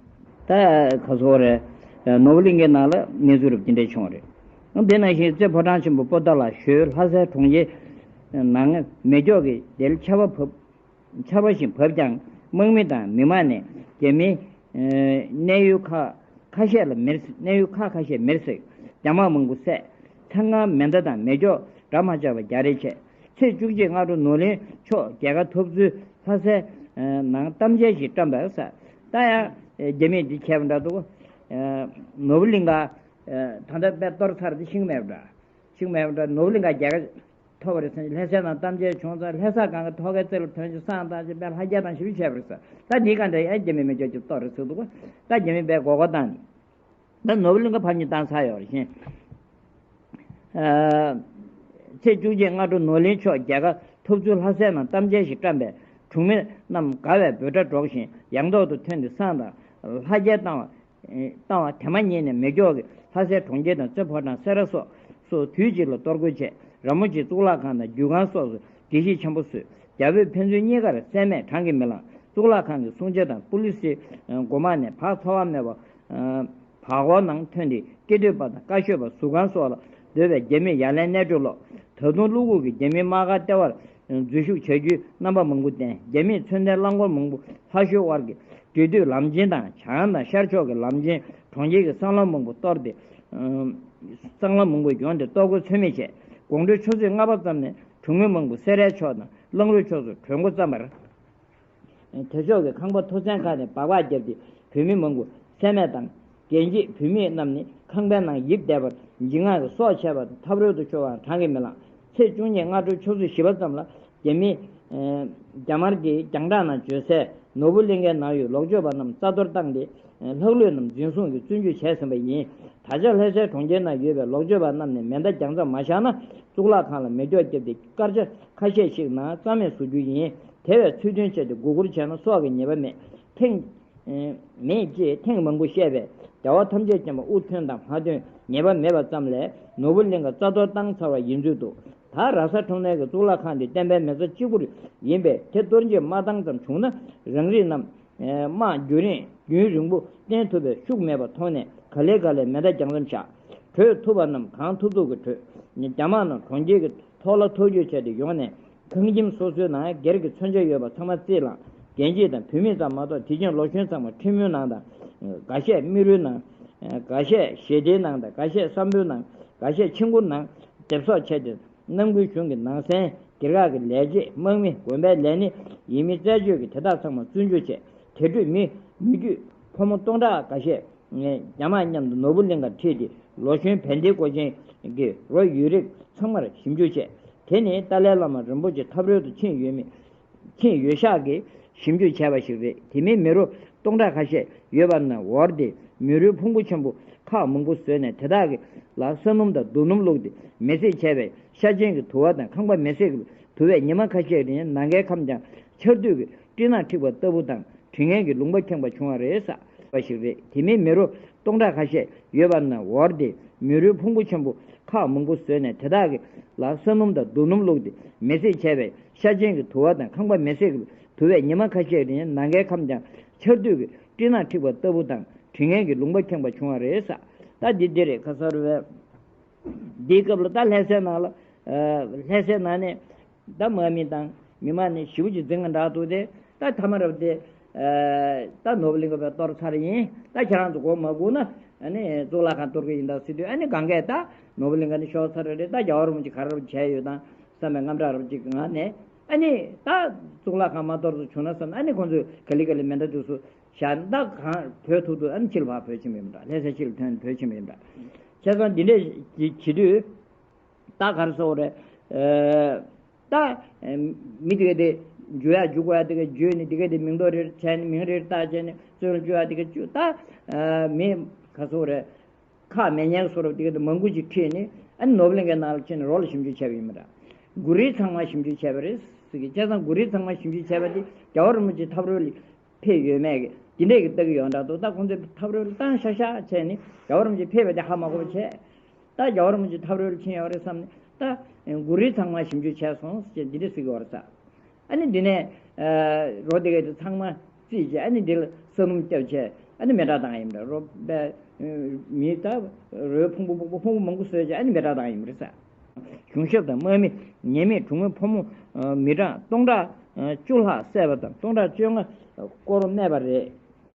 ད་ག་ཚོད་རེད། ནོར་བུ་གླིང་གའི་ནང་ལ་གནས་ཚུལ་རབ་ཅིག་འདྲ་བྱུང་བ་རེད། དེ་ནང་བཞིན་རྩེ་ཕོ་བྲང་ཆེན་པོ་པོ་ཏཱ་ལ་ཞོལ་ལྷ་སའི་གྲོང་ཁྱེར་ནང་མེ་སྒྱོགས་ཀྱི་དལ་ཆར་པ་བབས། ཆར་པ་བཞིན་བབས་ཀྱང་དམག་མི་དང་མི་མང་ནས་རྒྱ་མིའི་གནས་ཡུལ་ཁག་ཁ་ཤས་ལ་མེར། གནས་ཡུལ་ཁག་ཁ་ཤས་མེར་བསྲེགས། རྒྱ་དམག་མང་པོ་བསད། མཚན་གང་མེ་མདའ་དང་མེ་སྒྱོགས་འདྲ་མ་ཆགས་པ་རྒྱག་རེས་བྱས། ཚེས་བཅུ་གཅིག་སྔ་དྲོ་ནོར་གླིང་ཕྱོགས་རྒྱལ་ཁ་ཐོབ་ཚུལ་ལྷ་སའི་ནང་གཏམ་འཆལ་ཞིག་བཀྲམ་པ་ཟེར། ད་ཡང་རྒྱ་མིས་འདི་བྱས་པ་འདྲ་འདུག་ནོར་བུ་གླིང་ག་ད་ལྟ་དཔེ་གཏོར་ཚར་ཏེ་ཤིང་མེད་པ་འདྲ། ཤིང་མེད་པ་འདྲ། ནོར་བུ་གླིང་ག་རྒྱལ་ཁ་ཐོབ་པ་རེད་ཟེར་ནས་ལྷ་སའི་ནང་གཏམ་འཆལ་བྱུང་ཙང་། ལྷ་ས་སྒང་གི་ཐོག་ཁའི་རྩེ་ལ་ཐོན་ཅིག་བསང་བཏང་ཅིག་དཔེ་ལྷ་རྒྱལ་དང་ཞིབ་བྱས་པ་རེད་ཟེར། ད་འདི་ག་འདྲ་ཡང་རྒྱ་མི་མི་སྐྱོ་ཅིག་གཏོར་རེད་ཟེར་འདུག་ད་རྒྱ་མི་དཔེ་མགོ་སྐོར་བཏང་ནས། ད་ནོར་བུ་གླིང་ག་ཕམ་ཉེས་བཏང་ཚར་ཡོད་རེད་ཤིང་། ཚེས་བཅུ་གཅིག་སྔ་དྲོ་ནོར་གླིང་ཕྱོགས་རྒྱལ་ཁ་ཐོབ་ཚུལ་ལྷ་སའི་ནང་གཏམ་འཆལ་ཞིག་བཀྲམ་པས། གྲོང་མི་རྣམས་དགའ་བའི་འབོད་སྒྲ་སྒྲོག་བཞིན་ཡང་ཐོག་ཏུ་ཐོན་ཏེ་བསང་དང་ལྷ་རྒྱལ་བཏང་བ། བཏང་བ་དེ་མ་ཉིད་ནས་མེ་སྒྱོགས་ཀྱིས་ལྷ་སའི་གྲོང་ཁྱེར་དང་རྩེ་ཕོ་བྲང་སེ་ར་སོགས་སུ་དུས་གཅིག་ལ་གཏོར་རྒོལ་བྱས། ར་མོ་ཆེའི་གཙུག་ལག་ཁང་དང་བརྒྱུད་ཁང་སོགས་སུ་བརྗེད་གཞི་ཆེན་པོ་བཟོས། རྒྱ་བོད་ཕན་ཚུན་གཉིས་ཀར་བསད་རྨས་གྲངས་ཀྱིས་མི་ལང་། གཙུག་ལག་ཁང་གི་སྲུང་བྱ་དང་པུ་ལི་སིའི་འགོ་དམངས་ནས་བག་ཚ་བ་མེད་པར་བར་སྐོར་ནང་ཐོན་ཏེ་སྐད་འབོད་པ་དང་བཀའ་ཤོད་པ། ཟུར་ཁང་སོགས་ལ་སྡོད་པའི་རྒྱ་མིས་ཡ་ལན་སྣེ་ཁྲིད་སློག་ད་དུང་གློ་ཁུག་གིས་རྒྱ་མིའི་དམག་སྒར་ལྟེ་བར་འཛུལ་ཞུགས་བྱ་རྒྱུའི་རྣམ་པ་མང་པོ་བསྟན། རྒྱ་མིས་མཚོན་ལྡན་རླངས་འཁོར་མང་པོ་ལྷ་ཞོལ་དབར་གྱི་འབྲེལ་མཐུད་ལམ་ཆེན་དང་བྱང་དང་ཤར་ཕྱོགས་ཀྱི་ལམ་ཆེན། གྲོང་ཁྱེར་གྱི་སྲང་ལམ་མང་པོ་གཏོར་ཏེ། སྲང་ལམ་མང་པོ་ཡོངས་ཏེ་གཏོར་རྒོལ་ཚོད་མེད་བྱས། དགོང་དྲོའི་ཆུ་ཚོད་ལྔ་པ་ཙམ་ནས་གྲོང་མི་མང་པོ་སེ་རའི་ཕྱོགས་དང་གླང་རུ་ཕྱོགས་སུ་བྲོས་འགོ་བརྩམས་པར། དེ་ཕྱོགས་ཀྱི་ཁང་པ་ཐོག་ཚད་ཁག་ནས་སྦག་སྦག་བརྒྱབ་སྟེ་བོད་མི་མང་པོ་བསད་རྨས་དང་། རྒན་བྱིས་བུད་མེད་རྣམས་ནི་ཁང་པའི་ནང་ཡིབ་བསྡད་པར་འཇིགས་དངངས་ཀྱིས་སྲོག་ཆད་པ་དང་ཐབས་རོལ་ཏུ་ཤོར་བའང་གྲངས་ཀྱིས་མི་ལང་། ཚེས་བཅུ་གཉིས་སྔ་དྲོ་ཆུ་ཚོད་བཞི་པ་ཙམ་ལ་རྒྱ་མི་རྒྱ་དམར་གྱིས་རྒྱང་བསྒྲགས་ནང་བརྗོད་གསལ། ནོར་བུ་གླིང་གའི་ནང་ཡོད་ལོག་སྤྱོད་པ་རྣམས་རྩ་གཏོར་བཏང་སྟེ། ལྷག་ལུས་རྣམས་འཛིན་བཟུང་གིས་བཙོན་འཇུག་བྱས་ཟིན་པ་ཡིན། ད་ཆ་ལྷ་སའི་གྲོང་ཁྱེར་ནང་ཡོད་པའི་ལོག་སྤྱོད་པ་རྣམས་ནས་མེ་མདའ་རྒྱང་མཚམས་མ་བཞག་ན། གཙུག་ལག་ཁང་ལ་མེ་སྒྱོགས་བརྒྱབ་སྟེ་སྐར་ཆ་ཁ་ཤས་ཤིག་ནང་རྩ་མེད་བཟོ་རྒྱུ་ཡིན། དེ་བས་ཚུལ་མཐུན་བྱས་ཏེ་མགོ་སྒུར་བྱས་ན་སྲོག་གི་ཉེས་པ་མེད། ཐེངས་མེད་ཅེས་ཐེངས་མང་པོ་བཤད་པས་རྒྱལ་བ་ཐམས་ཅད་མཁྱེན་པ་དབུ་ཐོན་དང་མ་ཐོན་ཉེས་པ་མེད་པ་ཙམ་ལས་ནོར་བུ་གླིང་ག་རྩ་གཏོར་བཏང་ཚར་བ་ཡིན་ཚུལ་འདུག་ད་ར་ས་ཁྲོམ་ནས་ཀྱི་གཙུག་ལག་ཁང་འདི་བསྟན་པའི་མེ་བཙའ་གཅིག་པུ་ཡིན་པས། དེ་གཏོར་བརྗེད་མ་བཏང་ཙམ་བྱུང་ན་རང་རིགས་རྣམས་དམག་རྒྱུན་རིང་རྒྱུན་རིང་པོ་བརྟན་ཐུབ་པའི་ཤུགས་མེད་པ་མཐོང་ནས་ག་ལེ་ག་ལེ་མེ་མདའ་རྒྱང་མཚམས་བཞག་བྲོས་ཐུབ་པ་རྣམས་གང་ཐུབ་ཐུབ་ཀྱིས་བྲོས། རྒྱ་དམག་རྣམས་གྲོང་ཁྱེར་གྱི་ཐོག་ལ་ཐོག་རྒྱུག་བྱས་ཏེ་ཡོང་ནས་ཁང་ཁྱིམ་སོ་སོའི་ནང་སྒེར་གྱི་མཚོན་ཆ་ཡོད་པ་ཚང་མ་རྩིས་བླངས། རྒན་བྱིས་དང་བུད་མེད་ཙམ་མ་གཏོགས་དེ་བཞིན་ལོ་གཞོན་ཚང་མ་ཁྲི་མུན་ནང་དང་། འགའ་ཤས་མི་རུལ་ནང་། འགའ་ཤས་ཞལ་ཏའི་ནང་དང་། འགའ་ཤས་ས་འབུལ་ནང་། འགའ་ཤས་ཆིང་གུར་ནང་སྡེབ་གསོག་བྱས་ཏེ། ནམ་རྒྱུན་གཞུང་གི་ནང་སེམས། སྒེར་ཁག་གི་ལས་བྱེད། དམག་མི། དགོན་པའི་ལས་སྣེ། ཡིན་མིན་རྩད་གཅོད་ཀྱིས་དེ་དག་ཚང་མ་བཙོན་འཇུག་བྱས། དེ་འཕྲོས་མི་མི་རྒྱུད་ཕོ་མོ་སྟོང་ཕྲག་འགའ་ཤས་རྒྱ་དམག་མཉམ་དུ་ནོར་བུ་གླིང་གར་ཁྲིད་དེ། ལོ་གཞོན་བན་དེ་སྐོར་ཅན་གྱི་རོ་ཡོད་རིགས་ཚང་མར་ཞིབ་འཇུག་བྱས། དེ་ནི་ཏཱ་ལའི་བླ་མ་རིན་པོ་ཆེ་ཐབས་རོལ་ཏུ་ཕྱིན་ཡོད་མེད། ཕྱིན་ཡོད་ཤག་གིས་ཞིབ་འཇུག་བྱས་པ་ཞིག་རེད། དེ་མིན་མི་རོ་སྟོང་ཕྲག་ཁ་ཤས་ཡོད་པ་ན་འོར་ཏེ་མི་རོའི་ཕུང་པོ་ཆེན་པོ་ཁག་མང་པོ་བཟོས་ནས་དེ་དག་གི་ལ་ས་སྣུམ་དང་རྡོ་སྣུམ་བླུགས་ཏེ་མེ་བསྲེགས་བྱས་པས་ཤ་ཆེན་གྱི་དུ་བ་དང་ཁང་པ་མེ་བསྲེགས་ཀྱི་དུ་བས་ཉི་མ་ཁ་ཤས་རིང་ནམ་མཁའི་ཁམས་ཀྱང་ཆར་དུས་ཀྱི་སྤྲིན་ནག་འཁྲིགས་པ་ལྟ་བུ་དང་དྲི་ངན་གྱི་ལུང་པ་ཁེངས་པ་བྱུང་བ་རེད་ཟེར་བ་ཞིག་རེད། དེ་མིན་མི་རོ་སྟོང་ཕྲག་ཁ་ཤས་ཡོད་པ་ན་འོར་ཏེ་མི་རོའི་ཕུང་པོ་ཆེན་པོ་ ཁག་མང་པོ་བཟོས་ནས་དེ་དག་གི་ལ་ས་སྣུམ་དང་རྡོ་སྣུམ་བླུགས་ཏེ་མེ་བསྲེགས་བྱས་པས་ཤ་ཆེན་གྱི་དུ་བ་དང་ཁང་པ་མེ་བསྲེགས་ཀྱི་དུ་བས་ཉི་མ་ཁ་ཤས་རིང་ནམ་མཁའི་ཁམས་ཀྱང་ཆར་དུས་ཀྱི་སྤྲིན་ནག་འཁྲིགས་པ་ལྟ་བུ་དང་དྲི་ངན་གྱི་ལུང་པ་ཁེངས་པ་བྱུང་བ་རེད་ས། ད་འདི་འདི་རེད་ཁ་སར་བས། འདིའི་སྐབས་ལ་ད་ལྷ་སའི་ནང་ལ། ལྷ་སའི་ནང་ནས་ད་དམག་མི་དང་མི་མང་ནས་ཞེ་པོ་ཅིག་འཛིང་ག་འདྲ་འདུག་སྟེ། ད་ཐ་མ་རབ་དེ། ད་ནོར་བུ་གླིང་ག་བས་གཏོར་ཚར་ཡིན། ད་ཁྱེད་རང་ཚོ་མགོ་མ་སྒུར་ན་ཨ་ནི་གཙུག་ལག་ཁང་གཏོར་གི་ཡིན་ད་ཟེར་དུས། ཨ་ནི་གང་གས་ད་ནོར་བུ་གླིང་ག་ནི་ཤོར་ཚར་རེད། ད་རྒྱལ་བ་རིན་པོ་ཆེ་ག་རེ་བྱས་ཡོད་དང་བསམ་པའི་དངངས་སྐྲག་རབ་ཅིག་གི་ངང་ནས། ཨ་ནི་ད་གཙུག་ལག་ཁང་མ་གཏོར་ཚོ་བྱུང་ན་བསམ། ཨ་ནི་ཁོང་ཚོས་ག་ལེ་ག་ལེ་མེ་མདའ་དེ་ཚོ་བཞག་ད་གང་བོད་ཐུག་ཐུག་ཨ་ནི་ཕྱི་ལ་ཕར་བོད་ཕྱིན་པ་ཡིན་པ་འདྲ། ལྷ་སའི་ཕྱི་ལ་ཐོན་བོད་ཕྱིན་པ་ཡིན་པ་འདྲ། བྱས་ཙང་འདི་འདྲས་བྱེད་དུས། ད་ག་རེ་ཟེར་དགོས་རེད། ད་མི་དེ་ག་དེ་འཇུ་ཡག་འཇུ་དགོས་ཡག་དེ་ག་འཇུས་ནས། དེ་ག་དེ་མིང་འདོགས་རེ་བྱས་ནས་མིང་རེ་བཏགས་བྱས་ནས་བཙོན་ལ་བཅུག་ཡག་དེ་ག་བཅུག་ད་མི་ག་རེ་ཟེར་དགོས་རེད། ཁག་མེད་མཁན་བཟོ་འདྲ་དེ་ག་དེ་མང་པོ་ཅིག་ཁྲིད་ནས་ཨ་ནི་ནོར་བུ་གླིང་གའི་ནང་ལ་ཕྱིན་ནས་རོགས་ལ་ཞིབ་འཇུག་བྱས་པ་ཡིན་པ་འདྲ། གུ་རུའི་ཚང་མ་ཞིབ་འཇུག་བྱས་པ་རེད་ཟེར་གི། བྱས་ཙང་གུ་རུའི་ཚང་མ་ཞིབ་འཇུག་བྱས་པ་དེ་རྒྱལ་བ་རིན་པོ་ཆེ་ཐབས་རོལ་ལ་ཕེབས་ཡོད་མེད་ཀྱི་དེ་འདྲས་ཀྱི་ལྟ་གི་ཡོད་འདྲ་འདུག་ད་ཁོང་ཚོས་ཐབས་རོལ་བཏང་ཤག་ཤག་བྱས་ནས་རྒྱལ་བ་རིན་པོ་ཆེ་ཕེབས་པ་དེ་ཧ་མ་གོ་བ་བྱས། ད་རྒྱལ་བ་རིན་པོ་ཆེ་ཐབས་རོལ་ཕྱིན་ཡོད་རེད་བསམ་ནས། ད་གུ་རུའི་ཚང་མ་ཞིབ་འཇུག་བྱས་སོང་ཟེར་འདི་འདྲས་ཟེར་གི་ཡོད་རེད་ས། ཨ་ནི་འདི་ནས་རོ་དེ་ག་དེ་ཚང་མ་རྩིས་བྱས། ཨ་ནི་འདི་ལ་ས་སྣུམ་བརྒྱབ་བྱས། ཨ་ནི་མེ་སྲེག་བཏང་ཡིན་འདྲ། རོ་པའི་མི་ད་རོའི་ཕུང་པོ་ཕུང་པོ་ཕུང་པོ་མང་པོ་བཟོས་བྱས། ཨ་ནི་མེ་སྲེག་བཏང་ཡིན་རེད་ས། གཞུང་ཞབས་དང་དམག་མི་ཉེས་མེད་གྲོང་མི་ཕོ་མོ་མི་གྲངས་སྟོང་ཕྲག་བཅུ་ལྷག་བསད་པ་དང་སྟོང་ཕྲག་བཅོ་ལྔ་སྐོར་རྨས་པ་རེད།